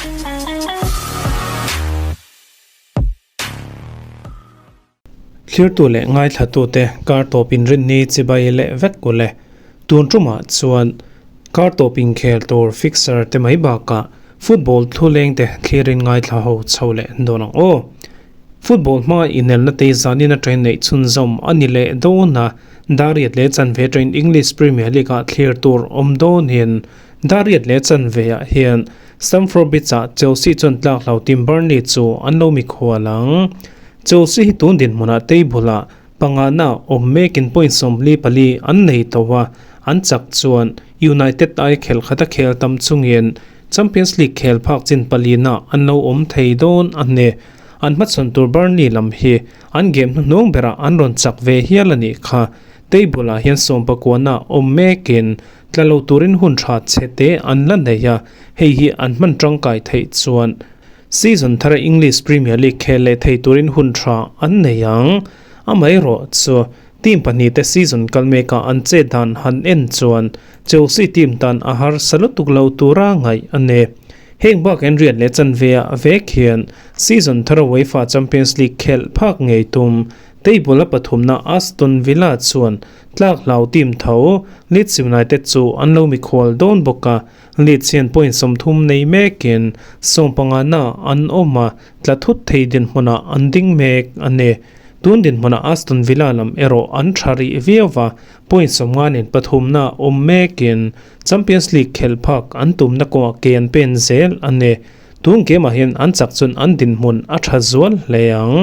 Thlirtu leh ngaithlatute kar tawp inrinni chibai leh vek kul e. Tun tumah chuan kar tawp inkhel tur fixture te mai bakah football thuleng te thlirin ngaithla ho chho leh dawn ang aw. Football hma inelna te zanin atangin neih chhunzawm a ni leh dawn a, Dariat leh chanve atangin English Premier League ah thlir tur awm dawnin Dariat leh chanve ah hian Stamford Bridge ah Chelsea chuan tlak hlau team Burnley chu an lo mikhual ang. Chelsea hi tun dinhmunah table ah pangana awm mekin point 44 an nei tawh a, an chak chuan United ai khel khat a khel tam chungin Champions League khel phak chin palina an lo awm thei dawn a ni. An hmachhawn tur Burnley lam hi an game hnuhnung berah an rawn chak ve hial a nih kha. Table ah hian sawmpakuana awm mekin tla lo turin hun tha chhe te an la nei a, hei hi an hman tangkai theih chuan season thara English Premier League khel leh thei turin hun tha an nei ang. Amaherawh chu team pahnihte season kal mekah an chet dan han en chuan Chelsea team tan a harsa lutuk lo tura ngaih a ni. Heng bak en riat leh chanve ah vek hian season thara UEFA Champions League khelh phak ngei tum table a pathumna Aston Villa chuan tlak hlau team tho Leeds United chu an lo mikhual dawn bawk a, Leeds hian point 30 nei mekin 15 na an awm a, tla thut thei dinhmunah an ding mek a ni. Tun dinhmunah Aston Villa lam erawh an tha rih viau va, point 50 nen pathumna awm mekin Champions League khelh phak an tumna kawngah ke an pen zel a ni. Tun game ah hian an chak chuan an dinhmun a tha zual hle ang.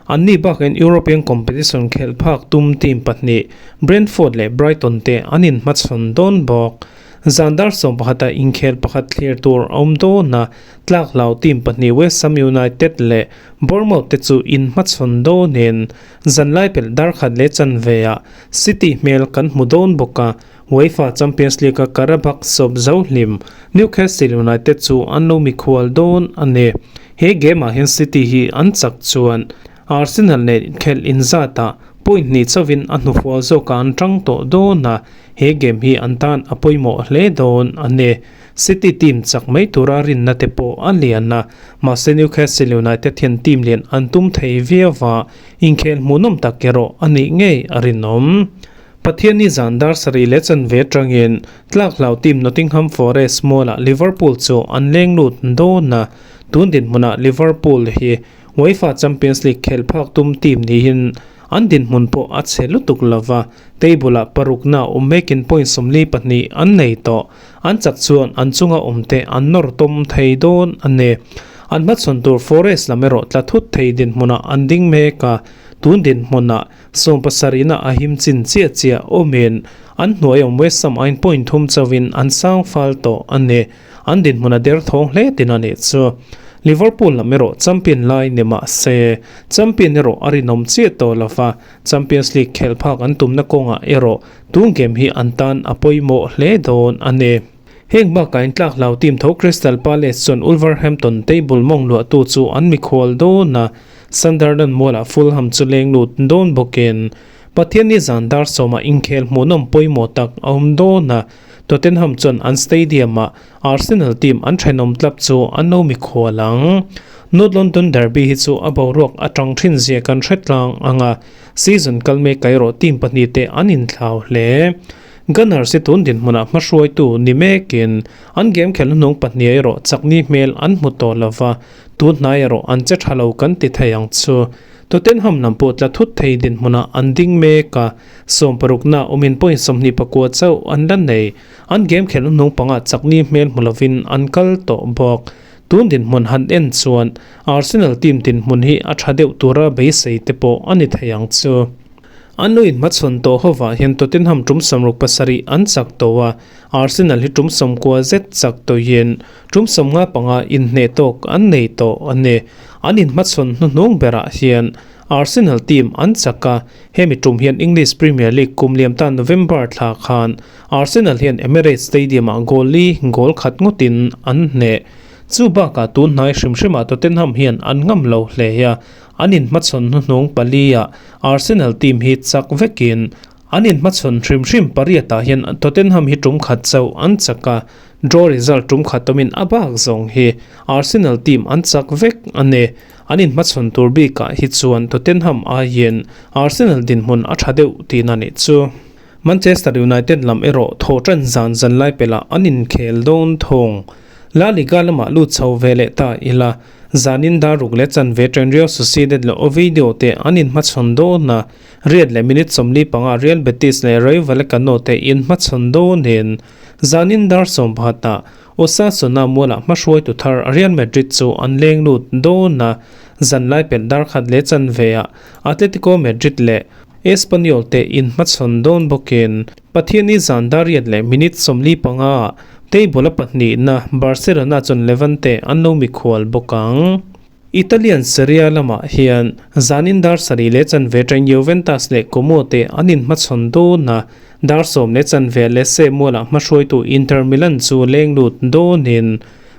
Anni bakin European competition khelh phak tum team pahnih Brentford leh Brighton te an inhmachhawn dawn bawk. Zan dar 11 ah inkhel pakhat thlir tur a awm dawn a, tlak hlau team pahnih West Ham United leh Bournemouth te chu inhmachhawn dawnin zanlai pelh dar khat leh chanve ah City hmel kan hmu dawn bawk a. UEFA Champions League-a Qarabag sawp zo hlim Newcastle United chu an lo mikhual dawn a ni. He game-ah hian City hi an chak chuan Arsenal nen inkhelh inzatah point hnih chauhin a hnufual zawkah an tang tawh dawn a, he game hi an tan a pawimawh hle dawn a ni. City team chak mai tura rinna te pawh a lian a, mahse Newcastle United hian team lian an tum thei viau a, inkhel hmuhnawm tak erawh a nih ngei a rinawm. Pathianni zan dar sarih leh chanve atangin tlak hlau team Nottingham Forest mualah Liverpool chu an leng lut dawn a, tun dinhmunah Liverpool hi UEFA Champions League khelh phak tum team niin an dinhmun pawh a chhe lutuk lova, table-ah parukna awm mekin point 42 an nei tawh. An chak chuan an chunga awmte an nawr tawm thei dawn a ni. An hmachhawn tur Forest lam erawh tla thut thei dinhmunah an ding mek a, tun dinhmunah 70 na a him chin chiah chiah awmin an hnuai awm West Ham aiin point thum chauhin an sang fal tawh a ni. An dinhmun a der thawng hle tin a nih chu. Liverpool lam erawh champion lai ni mah se champion erawh a rinawm chiah tawh lo va, Champions League khelh phak an tumna kawngah erawh tun game hi an tan a pawimawh hle dawn a ni. Heng bakah intlak hlau team tho Crystal Palace chuan Wolverhampton table mawng luahtu chu an mikhual dawn a, Sunderland mualah Fulham chu leng lut dawn bawkin Pathianni zan dar sawmah inkhel hmuhnawm pawimawh tak a awm dawn a, Tottenham chuan an stadium-ah Arsenal team an thenawm tlap chu an lo mikhual ang. North London derby hi chu a boruak atang thin zia kan hre tlang ang a, season kal mek erawh team pahnih te an inthlau hle. Gunners hi tun dinhmunah hmahruaitu ni mekin an game khelh hnuhnung pahnih erawh chakni hmel an hmu tawh lova, tun hnai erawh an che tha lo kan ti thei ang chu. Tottenham lam pawh tla thut thei dinhmunah an ding mek a, 60 na awmin point 24 chauh an la nei. An game khelh hnuhnung pangah chakni hmel hmu lovin an kal tawh bawk. Tun dinhmun han en chuan Arsenal team dinhmun hi a tha deuh tura beisei te pawh a ni thei ang chu. An lo inhmachhawn tawh hovah hian Tottenham tum 67 an chak tawh a, Arsenal hi tum 90 zet chak tawhin tum 55 inhneh tawk an nei tawh a ni. An inhmachhawn hnuhnung berah hian Arsenal team an chak a, hemi tum hian English Premier League kum liam ta November thla khan Arsenal hian Emirates Stadium-ah goal li goal khat ngawtin an hneh. Chu bakah tun hnai hrim hrimah Tottenham hian an ngam lo hle a, An inhmachhawn hnuhnung pali-ah Arsenal team hi chak vekin an inhmachhawn hrim hrim pariatah hian Tottenham hi tum khat chauh an chak a. Draw result tum khat awmin a bak zawng hi Arsenal team an chak vek a ni. An inhmachhawn tur bikah hi chuan Tottenham aiin Arsenal dinhmun a tha deuh tihna nih chu. Manchester United lam erawh thaw tan zan zan lai pelh ah an inkhel dawn thung. La Liga lamah lut chho ve leh ta ila, zanin dar ruk leh chanve train Real Sociedad leh Oviedo te an inhmachhawn dawn a, riat leh minute 45 Real Betis leh Rayo Vallecano te inhmachhawn dawnin zanin dar 11 ah Osasuna mualah hmahruaitu thar Real Madrid chu an leng lut dawn a, zan lai pelh dar khat leh chanve ah Atletico Madrid leh Espanyol te inhmachhawn dawn bawkin Pathianni zan dar riat leh minute 45 ah table a pahnihna Barcelona chuan Levante an lo mikhual bawk ang. Italian Serie A lamah hian zanin dar sarih leh chanve atangin Juventus leh Como te an inhmachhawn dawn a, dar sawm leh chanve Lecce mualah hmahruaitu Inter Milan chu leng lut dawnin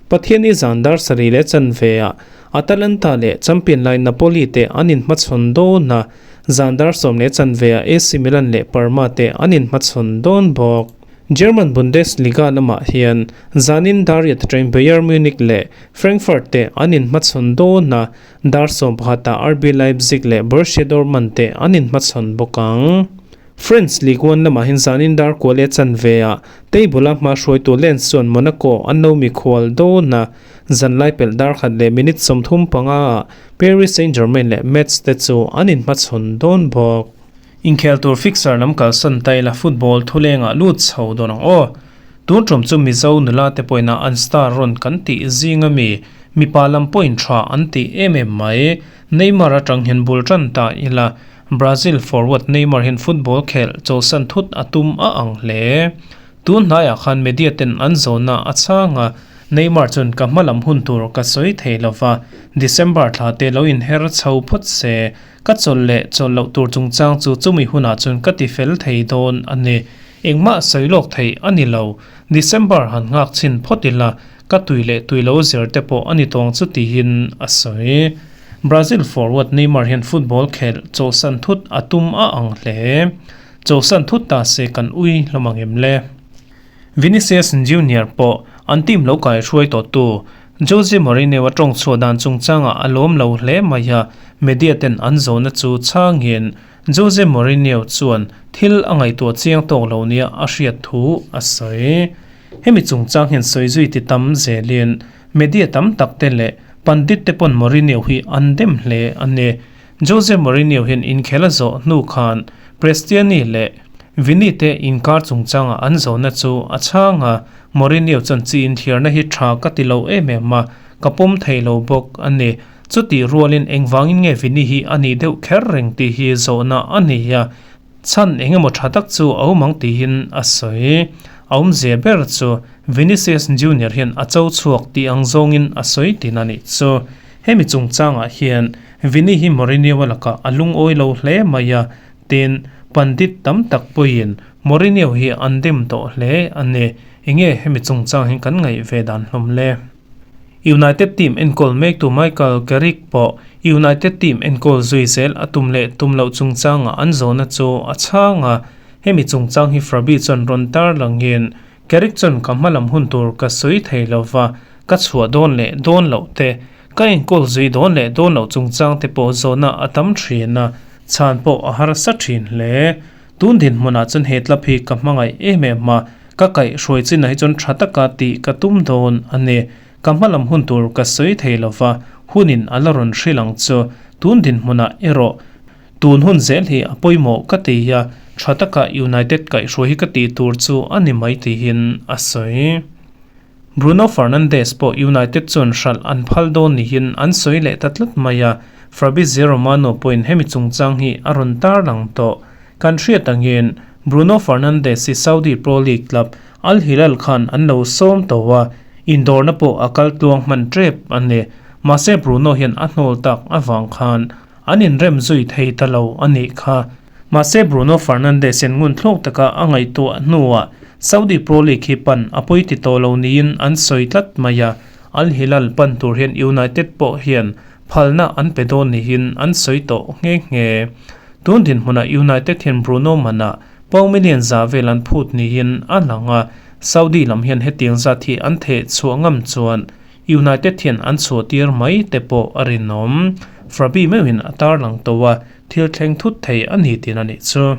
Pathianni zan dar sarih leh chanve ah Atalanta leh champion lai Napoli te an inhmachhawn dawn a, Zan dar sawm leh chanve ah AC Milan leh Parma te an inhmachhawn dawn bawk. German Bundesliga lamah hian zanin dar riat atangin Bayern Munich leh Frankfurt te an inhmachhawn dawn a, dar 11 ah RB Leipzig leh Borussia Dortmund te an inhmachhawn bawk ang. French Ligue 1 lamah hian zanin dar kua leh chanve ah table a hma hruaitu Lens chuan Monaco an lo mikhual dawn a, zanlai pelh dar khat leh minute 35 ah Paris Saint-Germain leh Metz te chu an inhmachhawn dawn bawk. Inkhel tur fixture lam kalsan ta ila football thulengah lut chho dawn ang aw. Tun tum chu Mizo nula te pawhin an star rawn kan tih zing ami mipa lam pawhin tha an tih em em mai. Neymar atang hian bul tan ta ila Brazil forward Neymar hian football khelh chawlhsan thut a tum a ang hle. Tun hnaiah khan media ten an zawhna a chhang a, Neymar chuan ka hma lam hun tur ka sawi thei lova, December thla te lo inher chho phawt se, ka chawlh leh chawlh loh tur chungchang chu chumi hunah chuan ka ti fel thei dawn a ni. Engmah sawi lawk theih a ni lo. December han nghak chhin phawt ila, ka tui leh tui lo zir te pawh a ni tawng chu tiin a sawi. Brazil forward Neymar hian football khelh chawlhsan thut a tum a ang hle. Chawlhsan thut ta se kan ui hlawm ang em le? Vinicius Junior pawh an team lo kai hruai tawhtu Jose Mourinho a tawng chhuah dan chungchangah a lawm lo hle mai a, media ten an zawhna chu chhangin Jose Mourinho chuan thil a ngaihtuah chiang tawk lo nia a hriat thu a sawi. Hemi chungchang hian sawi zui ti tam zelin media tam tak te leh pandit te pawn Mourinho hi an dem hle a ni. Jose Mourinho hian inkhel a zawh hnu khan Prestianni leh Vini te inkar chungchanga an zawhna chu a chhang a, Mourinho chuan chi inthiarna hi tha ka ti lo em em a, ka pawm thei lo bawk a ni. Chutih rualin engvangin nge Vini hi a nih deuh kher reng tih hi zawhna a ni a, chhan engemaw tha tak chu a awm ang tiin a sawi. A awmzia ber chu Vinicius Junior hian a cho chhuak tih ang zawngin a sawi tin a nih chu. Hemi chungchangah hian Vini hi Mourinho-a lakah a lungawi lo hle mai a, tin, pandit tam tak pawhin Mourinho hi an dem tawh hle a ni. Enge hemi chungchang hi kan ngaih ve dan hlawm le? United team enkawl mektu Michael Carrick pawh United team enkawl zui zel a tum leh tum loh chungchangah an zawhna chu a chhang a, hemi chungchang hi Frabi chuan rawn tarlangin Carrick chuan ka hmalam hun tur ka sawi thei lova, ka chhuah dawn leh dawn loh te Ka enkawl zui dawn leh dawn loh chungchang te pawh zawhna a tam thin a, chhan pawh a harsa thin hle. Tun dinhmunah chuan he tlap hi ka hmangaih em em a, ka kaih hruai chinah hi chuan tha taka tih ka tum dawn a ni. Ka hmalam hun tur ka sawi thei lova, hunin a la rawn hrilh ang chu. Tun dinhmunah erawh tun hun zel hi a pawimawh ka ti a, tha taka United kaihhruai hi ka tih tur chu a ni mai tiin a sawi. Bruno Fernandes pawh United chuan hralh an phal dawn niin an sawi leh ta tlat mai a, Fabrizio Romano pawhin hemi chungchang hi a rawn tarlang tawh. Kan hriat angin Bruno Fernandes hi Saudi Pro League club Al Hilal khan an lo sawm tawh a, indawrna pawh a kal tluang hman tep a ni. Mahse Bruno hian a hnawl tak avang khan an inrem zui thei ta lo a nih kha. Mahse Bruno Fernandes in ngun thlawk taka a ngaihtuah hnuah Saudi Pro League hi pan a pawi ti tawh lo niin an sawi tlat mai a, Al Hilal pan tur hian United pawh hian phalna an pe dawn niin an sawi tawh nghe nghe. Tun dinhmunah United hian Bruno manah pound million za vel an phut niin a lang a. Saudi lam hian hetiang zat hi an theh chhuah ngam chuan United hian an chhuah tir mai te pawh a rinawm. Frabi meuhin a tarlang tawh a, thil thleng thut thei a ni tin a nih chu.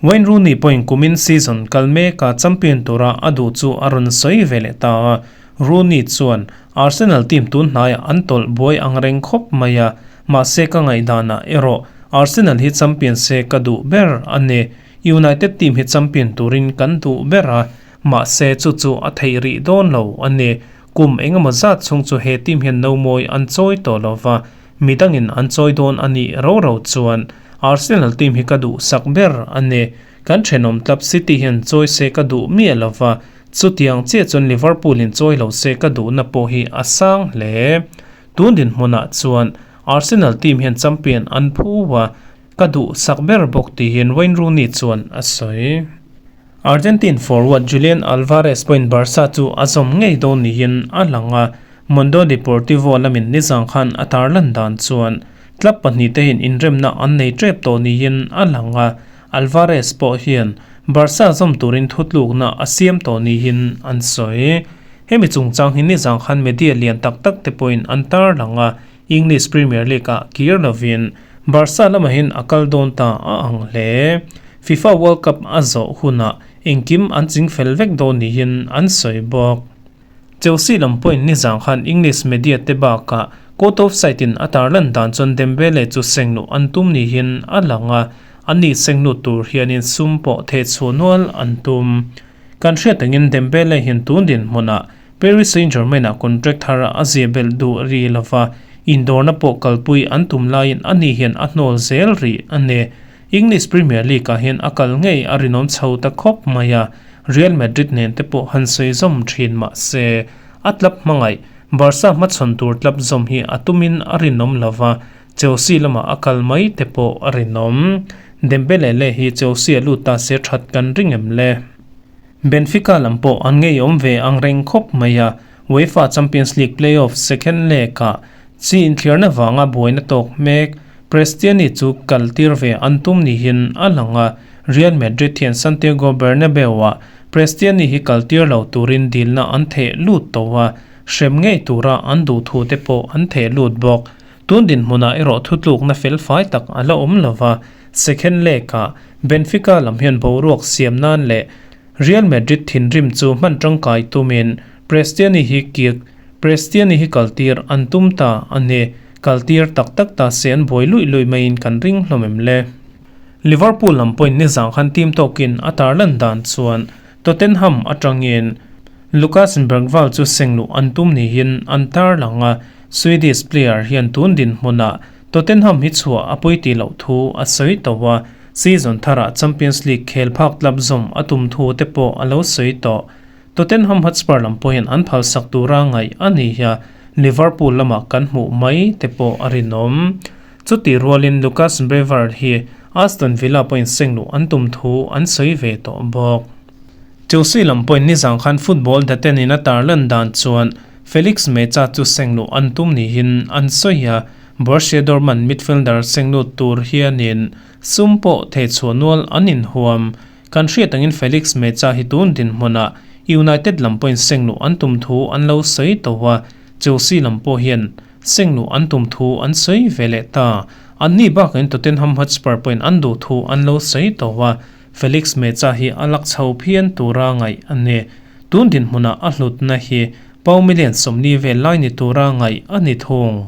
Wayne Rooney pawhin kumin season kal meka champion tura a duh chu a rawn sawi ve leh ta a, Rooney chuan Arsenal team tun hnaiah an tawlh buai ang reng khawp mai a, mahse ka ngaihdanah erawh Arsenal hi champion se ka duh ber a ni. United team hi champion turin kan duh ber a, mahse chu chu a theih rih dawn lo a ni. Kum engemaw zat chhung chu he team hian nomawi an chawi tawh lo va, midangin an chawi dawn a nih ro ro chuan Arsenal team hi ka duh sak ber a ni. Kan thenawm club City hian chawi se ka duh miah lo va, chutiang chiah chuan Liverpool in chawi lo se ka duhna pawh hi a sang hle. Tun dinhmunah chuan Arsenal team hian champion an phu a, ka duh sak ber bawk tiin Wayne Rooney chuan a sawi. Argentine forward Julian Alvarez pawhin Barca chu a zawm ngei dawn niin a lang a, Mundo Deportivo lamin nizang khan a tarlan dan chuan club pahnihte hian inremna an nei tep tawh niin a lang a, Alvarez pawh hian Barca zawm turin thutlukna a siam tawh niin an sawi. Hemi chungchang hi nizang khan media lian tak tak te pawhin an tarlang a, English Premier League-ah kir lovin Barca lamahin a kal dawn ta a ang hle. FIFA World Cup a zawh hunah engkim an ching fel vek dawn niin an sawi bawk. Chelsea lam pawhin nizang khan English media te bakah Court of Sight-in a tarlan dan chuan Dembele chu sengluh an tum niin a lang a, ani senglut tur hianin sum pawh thehchhuah nual an tum. Kan hriat angin Dembele hian tun dinhmunah Paris Saint-Germain-ah contract thar a zia belh duh rih lova, indawrna pawh kalpui an tum laiin ani hian a hnawl zel rih a ni. English Premier League-ah hian a kal ngei a rinawm chho ta khawp mai a, Real Madrid nen te pawh han sawi zawm thin mah se, a club hmangaih Barca hmachhawn tur club zawm hi a tumin a rinawm lova, Chelsea lamah a kal mai te pawh a rinawm. Dembele leh hi Chelsea a lut ta se that kan ring em le? Benfica lam pawh an ngeiawm ve ang reng khawp mai a, UEFA Champions League play-off second leg-ah chi inthliarna vanga buaina tawk mek Prestianni chu kal tir ve an tum niin a lang a, Real Madrid hian Santiago Bernabeu-ah Prestianni hi kal tir lo turin dilna an theh lut tawh a, hrem ngei tura an duh thu te pawh an theh lut bawk. Tun dinhmunah erawh thutlukna felfai tak a la awm lo va, second leg-ah Benfica lam hian boruak siam nan leh Real Madrid thinrim chu hman tangkai tumin Prestianni hi kik Prestianni hi kaltir an tum ta a ni. Kaltir tak tak ta se an buai luih luih maiin kan ring hlawm em le? Liverpool lam pawhin nizang khan team tawkin a tarlan dan chuan Tottenham atangin Lucas Bergvall chu sengluh an tum niin an tarlang a, Swedish player hian tun dinhmunah Tottenham hi chhuah a pawi tih loh thu a sawi tawh a, season tharah Champions League khel phak tlap zawm a tum thu te pawh a lo sawi tawh. Tottenham Hotspur lam pawhin an phalsak tura ngaih a ni a, Liverpool lamah kan hmuh mai te pawh a rinawm. Chutih rualin Lucas Brevard hi Aston Villa pawhin sengluh an tum thu an sawi ve tawh bawk. Chelsea lam pawhin nizang khan football daten in a tarlan dan chuan Felix Mecha chu sengluh an tum niin an sawi a, Borussia Dortmund midfielder senglut tur hianin sum pawh theichhuah nual an inhuam. Kan hriat angin Felix Mecha hi tun dinhmunah United lam pawhin sengluh an tum thu an lo sawi tawh a, Chelsea lam pawh hian sengluh an tum thu an sawi ve leh ta. Anni bakahin Tottenham Hotspur pawhin an duh thu an lo sawi tawh a, Felix Mecha hi a lak chho phian tura ngaih a ni. Tun dinhmunah a hlutna hi Pau million 40 vel lai ni tura ngaih a ni thung.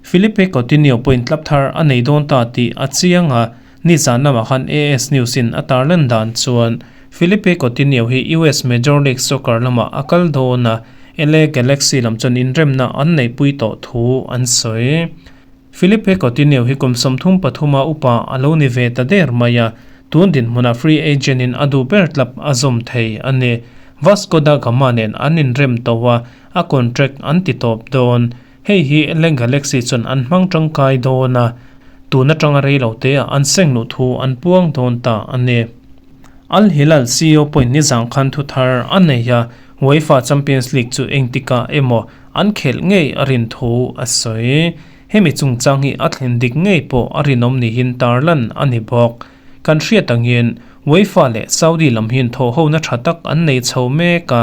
Filipe Coutinho pawhin club thar a nei dawn ta tih a chiang a, nizan lamah khan AS News in a tarlan dan chuan Filipe Coutinho hi US Major League Soccer lamah a kal dawn a, LA Galaxy lam chuan inremna an neihpui tawh thu an sawi. Filipe Coutinho hi kum 33 a upa a lo ni ve ta der mai a, tun dinhmunah free agent in a duh ber club a zawm thei a ni. Vasco da Gama nen an inrem tawh a, a contract an ti tawp dawn. Hei hi LA Galaxy chuan an hmang tangkai dawn a, tun atanga rei lo te ah an seng luh thu an puang dawn ta a ni. Al Hilal CEO pawhin nizang khan thu thar a nei a, UEFA Champions League chu engtikah emaw an khelh ngei a rin thu a sawi. Hemi chungchang hi a thlen dik ngei pawh a rinawm niin tarlan a ni bawk. Kan hriat angin UEFA leh Saudi lam hian thawhhona tha tak an nei chho mek a,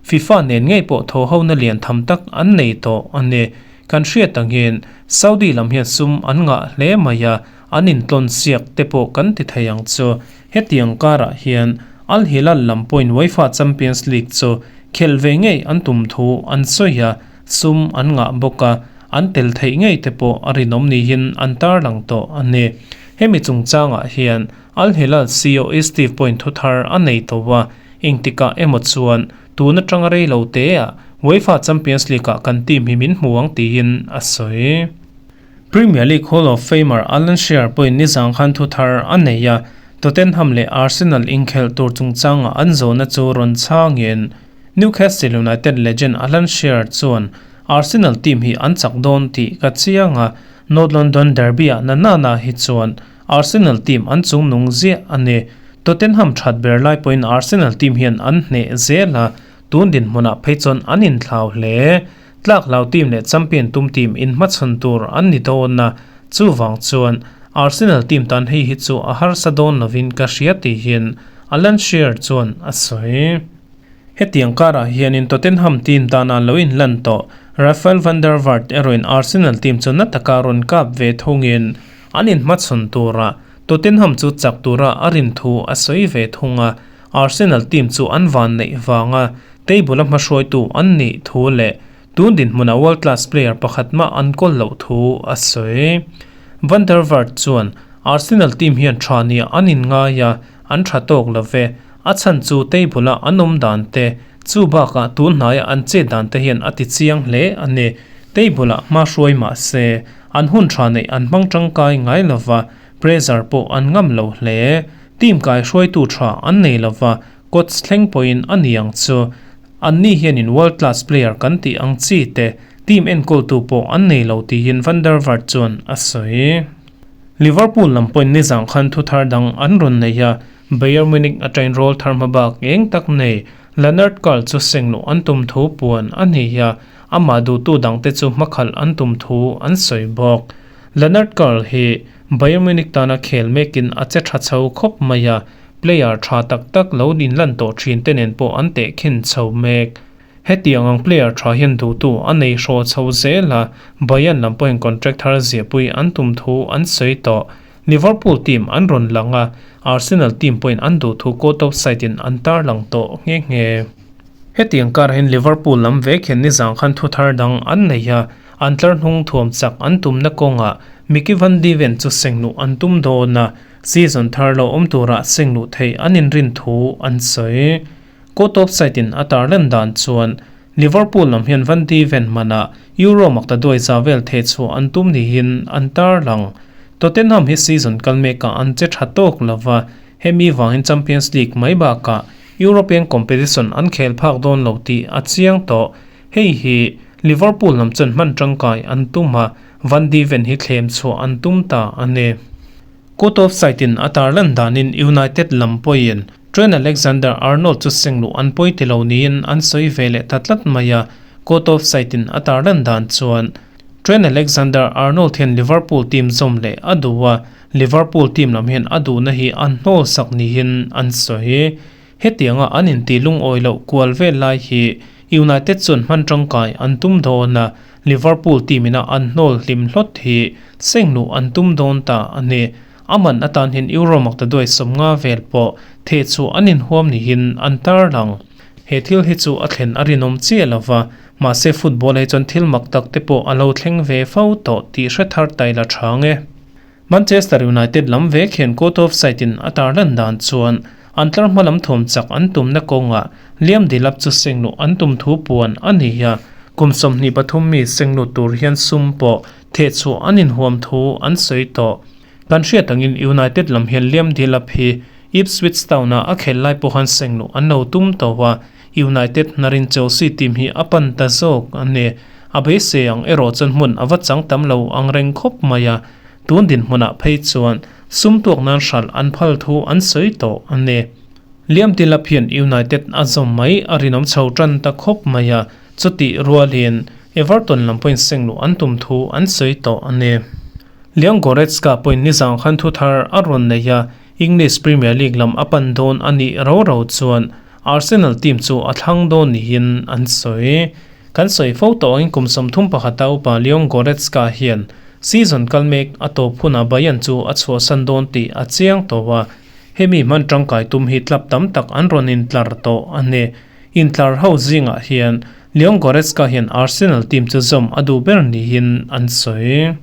FIFA nen ngei pawh thawhhona lian tham tak an nei tawh a ni. Kan hriat angin Saudi lam hian sum an ngah hle mai a, an intlawn siak te pawh kan ti thei ang chu. Hetiang karah hian Al Hilal lam pawhin UEFA Champions League chu khelh ve ngei an tum thu an sawi a, sum an ngah bawk a, an tel theih ngei te pawh a rinawm niin an tarlang tawh a ni. Hemi chungchangah hian Al Hilal CEO Steve pawhin thu thar a nei tawh a, engtikah emaw chuan tun atanga rei lo teah UEFA Champions League-ah kan team hi min hmu ang tiin a sawi. Premier League Hall of Famer Alan Shearer pawhin nizang khan thu thar a nei a, Tottenham leh Arsenal inkhelh tur chungchanga an zawhna chu rawn chhangin Newcastle United legend Alan Shearer chuan Arsenal team hi an chak dawn tih ka chiang a, North London derby-ah na nana hi chuan Arsenal team an chungnung ziah a ni. Tottenham that ber lai pawhin Arsenal team hian an hneh zel a, tun dinhmunah phei chuan an inthlau hle. Tlak hlau team leh champion tum team inhmachhawn tur an ni dawn a, chuvang chuan Arsenal team tan hei hi chu a harsa dawn lovin ka hria tihin Alan Shearer chuan a sawi. Hetiang karah hianin Tottenham team tana lo inlan tawh Rafael van der Vaart erawhin Arsenal team chu na taka rawn kap ve thungin an inhmachhawn tura Tottenham chu chak tura a rin thu a sawi ve thung a, Arsenal team chu an van neih vanga table a hmahruaitu an nih thu leh tun dinhmuna world class player pakhat mah an kawl loh thu a sawi. Van der Vaart chuan Arsenal team hian tha nia an inngai a, an tha tawk lo ve. A chhan chu table a an awm dan te, chu bakah tun hnaia an chet dan te hian a ti chiang hle a ni. Table ah hma hruai mah se, an hun tha neih an hmang tangkai ngai lo va, pressure pawh an ngam lo hle. Team kai hruaitu tha an nei lo va, Coach thleng pawhin a ni ang chu. Anni hianin world class player kan tih ang chi te team enkawltu pawh an nei lo tiin Van der Vaart chuan a sawi. Liverpool lam pawhin nizang khan thu thar dang an rawn nei a, Bayern Munich atangin rawl thar hma bak eng tak nei Lennart Karl chu sengluh an tum thu puan a ni a, amah duhtu dangte chu hmakhalh an tum thu an sawi bawk. Lennart Karl hi Bayern Munich tana khel mekin a che tha chho khawp mai a, Player tha tak tak lo inlan tawh thin te nen pawh an tehkhin chho mek. Hetiang ang player tha hian duhtu a nei hraw chho zel a, Bayern lam pawhin contract thar ziahpui an tum thu an sawi tawh. Liverpool team an rawn lang a, Arsenal team pawhin an duh thu court of side in an tarlang tawh nghe nghe. Hetiang karah hian Liverpool lam vek hian nizang khan thu thar dang an nei a, an tlar hnung thuam chak an tumna kawngah Micky van de Ven chu sengluh an tum dawn a, Season thar lo awm turah seng luh theih an inrin thu an sawi. Court of side in a tarlan dan chuan Liverpool lam hian Van de Ven hmanah Euro makta duai za vel theh chhuah an tum niin an tarlang. Tottenham hi season kal mekah an che tha tawk lova, hemi vangin Champions League mai bakah European competition an khel phak dawn lo tih a chiang tawh. Hei hi Liverpool lam chuan hman tangkai an tum a, Van de Ven hi thlem chhuah an tum ta a ni. Court of side in a tarlan danin United lam pawhin Trent Alexander-Arnold chu sengluh an pawi ti lo niin an sawi ve leh ta tlat mai a, Court of side in a tarlan dan chuan Trent Alexander-Arnold hian Liverpool team zawm leh a duh a, Liverpool team lam hian a duhna hi an hnawl sak niin an sawi. Hetianga an intih lungawi loh kual vel lai hi United chuan hman tangkai an tum dawn a, Liverpool team ina an hnawl hlim hlawt hi sengluh an tum dawn ta a ni. A man atan hian Euro makta duai 50 vel pawh theh chu an inhuam niin an tarlang. He thil hi chu a thlen a rinawm chiah lo va, mahse football ah hi chuan thil mak tak te pawh a lo thleng ve fo tawh tih hre thar tai la chang e. Manchester United lam vek hian court of side in a tarlan dan chuan an tlar hma lam thuam chak an tumna kawngah Liam Delap chu sengluh an tum thu puan a ni a, kum 23 mi senglut tur hian sum pawh thehchhuah an inhuam thu an sawi tawh. Kan hriat angin United lam hian Liam Delap hi Ipswich Town-ah a khel lai pawhan sengluh an lo tum tawh a, United hnarin Chelsea team hi a pan ta zawk a ni. A beisei ang erawh chuan hmun a va chang tam lo ang reng khawp mai a, Tun dinhmunah phei chuan sum tuak nan hralh an phal thu an sawi tawh a ni. Liam Delap hian United a zawm mai a rinawm chho tan ta khawp mai a, chutih rualin Everton lam pawhin sengluh an tum thu an sawi tawh a ni. Leon Goretzka pawhin nizang khan thu thar a rawn nei a, English Premier League lam a pan dawn a nih ro ro chuan Arsenal team chu a thlang dawn niin an sawi. Kan sawi fo tawh angin kum 31 a upa Leon Goretzka hian season kal mek a tawp hunah Bayern chu a chhuahsan dawn tih a chiang tawh a, hemi hman tangkai tum hi club tam tak an rawn intlar tawh a ni. Intlar ho zingah hian Leon Goretzka hian Arsenal team chu zawm a duh ber niin an sawi.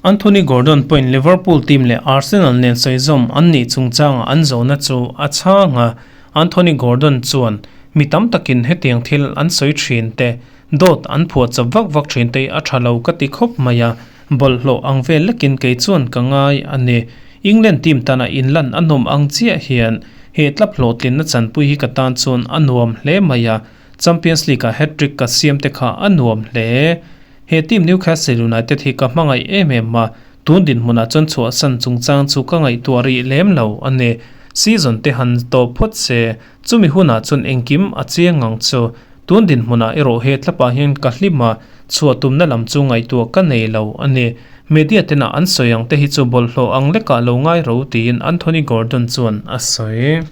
Anthony Gordon pawhin Liverpool team leh Arsenal nen sawizawm an nih chungchangah an zawhna chu a chhang a, Anthony Gordon chuan, Mi tam takin hetiang thil an sawi thin te, dawt an phuah chawp vak vak thin te a tha lo ka ti khawp mai a, bawlhhlawh ang vel lekin kei chuan ka ngai a ni. England team tana inlan a nawm ang chiah hian he tlap hlawhtlinna chanpui hi ka tan chuan a nuam hle mai a, Champions League-a hat-trick ka siam te kha a nuam hle. He team Newcastle United hi ka hmangaih em em a, tun dinhmunah chuan chhuahsan chungchang chu ka ngaihtuah rih lem lo a ni. Season te han tawp phawt se, chumi hunah chuan engkim a chiang ang chu. Tun dinhmunah erawh he tlapah hian ka hlim a, chhuah tumna lam chu ngaihtuah ka nei lo a ni. Media tena an sawi ang te hi chu bawlhhlawh ang lekah lo ngai ro tiin Anthony Gordon chuan a sawi.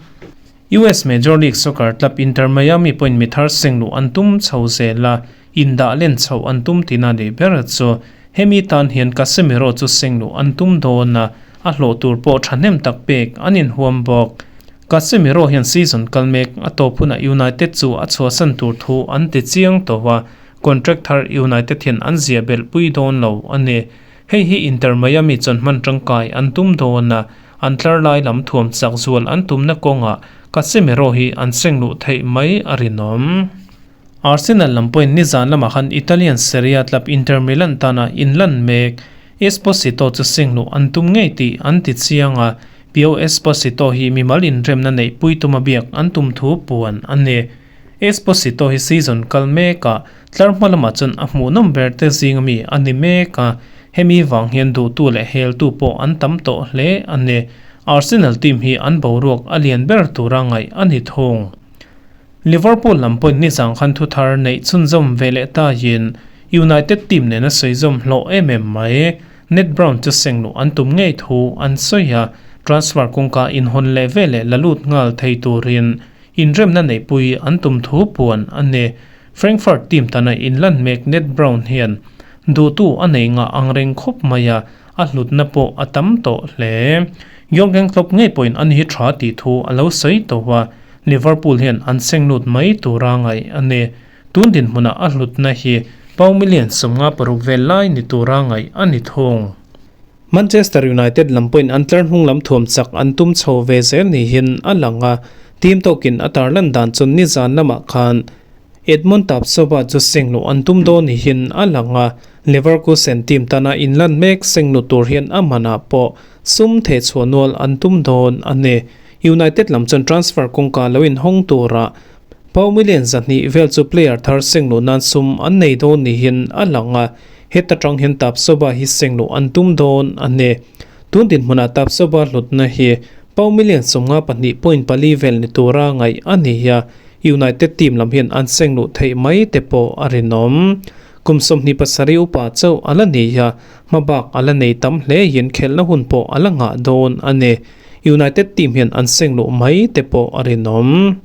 US Major League Soccer club Inter Miami pawhin mi thar seng luh an tum chho zel a, indah len chhoh an tum tina nih ber chu hemi tan hian Casemiro chu seng luh an tum dawn a, a hlawh tur pawh thahnem tak pek an inhuam bawk. Casemiro hian season kal mek a tawp hunah United chu a chhuahsan tur thu an ti chiang tawh a, contract thar United hian an ziah belh pui dawn lo a ni. Hei hi Inter Miami chuan hman tangkai an tum dawn a, An tlar lai lam thuam chak zual an tumna kawngah Casemiro hi an seng luh theih mai a rinawm. Arsenal lam pawhin nizan lamah khan Italian Serie A club Inter Milan tana inlan mek Esposito chu seng luh an tum ngei tih an ti chiang a, Pio Esposito hi mimal inremna neih pui tuma biak an tum thu puan a ni. Esposito hi season kal mekah tlar hma lamah chuan a hmuhnawm ber te zing ami a ni mek a, hemi vang hian duhtu leh heltu pawh an tam tawh hle a ni. Arsenal team hi an boruak a lian ber tura ngaih a ni thung. Liverpool lam pawhin nizang khan thu thar neih chhunzawm ve leh tahin United team nena sawizawm hlawh em em mai. Ned Brown chu seng luh an tum ngei thu an sawi a, transfer kawngka inhawn leh veleh la lut nghal thei turin Inremna neihpui an tum thu puan a ni. Frankfurt team tana inlan mek Ned Brown hian duhtu a nei ngah ang reng khawp mai a, a hlutna pawh a tam tawh hle. Jurgen Klopp ngei pawhin a ni hi tha tih thu a lo sawi tawh a, Liverpool hian an seng lut mai tura ngaih a ni. Tun dinhmunah a hlutna hi pound million 56 vel lai ni tura ngaih a ni thung. Manchester United lam pawhin an tlar hnung lam thuam chak an tum chho ve zel niin a lang a, team tawkin a tarlan dan chu nizan lamah khan Edmond Tapsoba chu sengluh an tum dawn niin a lang a, Leverkusen team tana inlan mek sengluh tur hian a manah pawh sum thehchhuah nual an tum dawn a ni. United lam chuan transfer kawngka lo inhawng turah Pau million 200 vel chu player thar sengluh nan sum an nei dawn niin a lang a, Heta tang hian Tapsoba hi sengluh an tum dawn a ni. Tun dinhmunah Tapsoba hlutna hi pau million 52.4 vel ni tura ngaih a ni a, United team lam hian an sengluh theih mai te pawh a rinawm. Kum 27 upa chauh a la ni a, hmabak a la nei tam hle in khelhna hun pawh a la ngah dawn a ni. United team hian an sengluh mai te pawh a rinawm.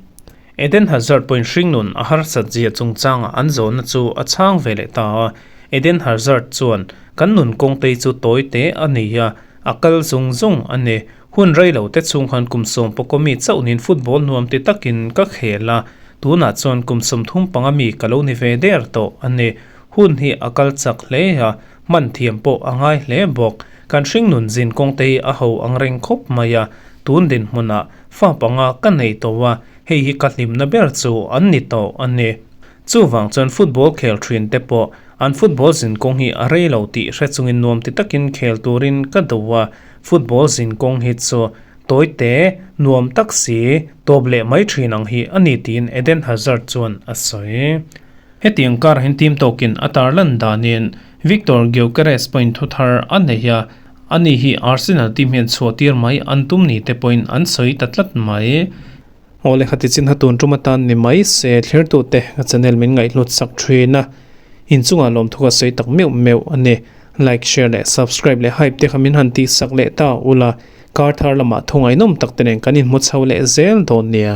Eden Hazard pawhin hringnun a harsat zia chungchangah an zawhna chu a chhang ve leh ta a. Eden Hazard chuan, Kan nun kawngtei chu tawi te a ni a, a kal zung zung a ni. Hun rei lo te chhung khan kum sawm pawkaw mi chauhnin football nuam ti takin ka khel a, tunah chuan kum 35 mi ka lo ni ve der tawh a ni. Hun hi a kal chak hle a, hman thiam pawh a ngai hle bawk. Kan hringnun zin kawngte hi a ho ang reng khawp mai a, tun dinhmunah fa panga ka nei tawh a, hei hi ka hlimna ber chu an ni tawh a ni. Chuvang chuan football khel thin te pawh an football zin kawng hi a rei lo tih hre chungin nuam ti takin khel turin ka duh a, football zin kawng hi chu tawi te, nuam tak si, tawp leh mai thin ang hi a ni tiin Eden Hazard chuan a sawi. Hetiang kar hian team tawkin a tarlan danin Viktor Gyokeres pawhin thu thar a nei a, ani hi Arsenal team hian chhuahtir mai an tum ni te pawhin an sawi ta tlat mai. Aw le khati chin hatun tum atan ni mai se thlirtute ka channel min ngaihhlut sak thin a, inchungah lawmthu ka sawi tak meuh meuh a ni. Like, share leh subscribe leh hype te kha min han tihsak leh ta ula. Kar thar lamah thungainawm tak te nen kan inhmu chho leh zel dawn nia.